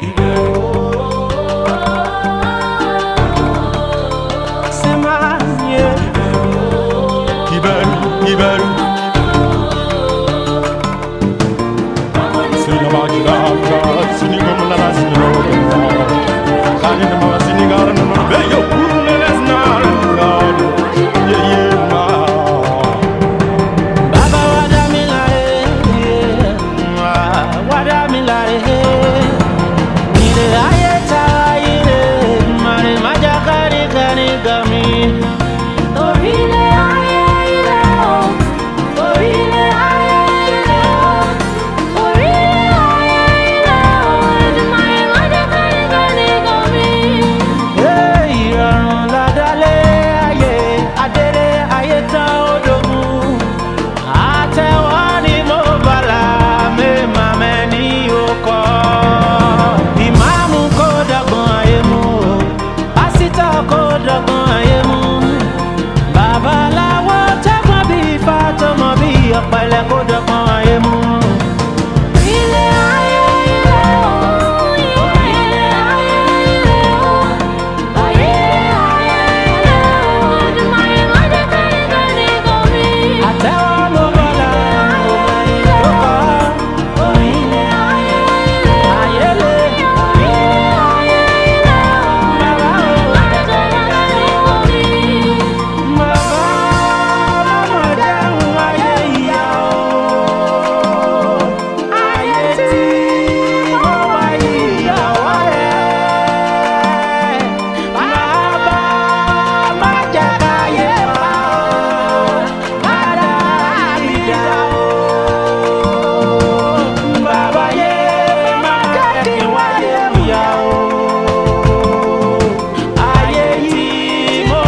Kiberu. Baba wa dá mi láre, wá dá mi láre. Ilé ayé ta ilé, màrí májá kárí kárí gami. Orílẹ̀ ayé ilé o, orílẹ̀ ayé ilé o, orílẹ̀ ayé ilé o, Èdùmàrè má jẹ́ kẹ́nikẹ́ni gàn mí. Ìrọ̀rùn ládálé ayé, adéré ayé tán ó dogun. Àtẹ̀wọ́ ni mo bàlá, mẹ́mà mẹ́ni ó kọ́. Ìmáàmù kò dọ́gbọ́n ayé mú o, pásítọ̀ kò dọ́gbọ́n ayé mú. Babaláwo tẹ́gbọ́n bí ifá tó mọ bí ọ̀pẹ̀lẹ̀ kò dọ́gbọ́n ayé mú. Orílẹ̀ ayé ilé o, orílẹ̀ ayé ilé o, orílẹ̀ ayé ilé o, Èdùmàrè má jẹ́ kẹ́nikẹ́ni gàn mí. Àtẹ̀wọ́ mo bàlá, ó kọ́. Orílẹ̀ ayé ilé o, Ayé le. orílẹ̀ ayé ilé o, má jẹ́ kẹ́nikẹ́ni gàn mí. Bàbá mọ̀mọ́ dẹ́rùn ayé ìyá o. Ayé tí mo wá ìyàwó rẹ̀. Bàbá má jẹ́ káyé pa o. Kádàrá mi dá o. Bàbá yé má jẹ́ kí n wáyé ìyá o. Ayé tí mo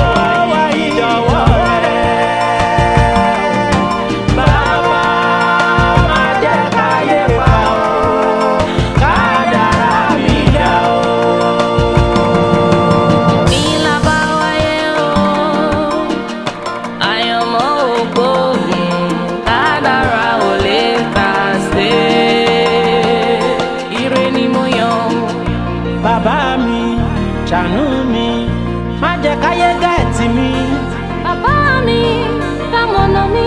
wá ìyàwó rẹ̀. Bàbá má jẹ́ káyé pa o. Kádàrá mi dá o. Ìpín la bá wáyé o, àyànmọ́ ògbóògùn, kádàrá ò lè tà sé. Ire ni mo yàn. Bàbá mi ṣàánú mi, má jẹ́ káyé gẹ̀ẹ́tì mi. Bàbá mi, kámọ̀nà mi.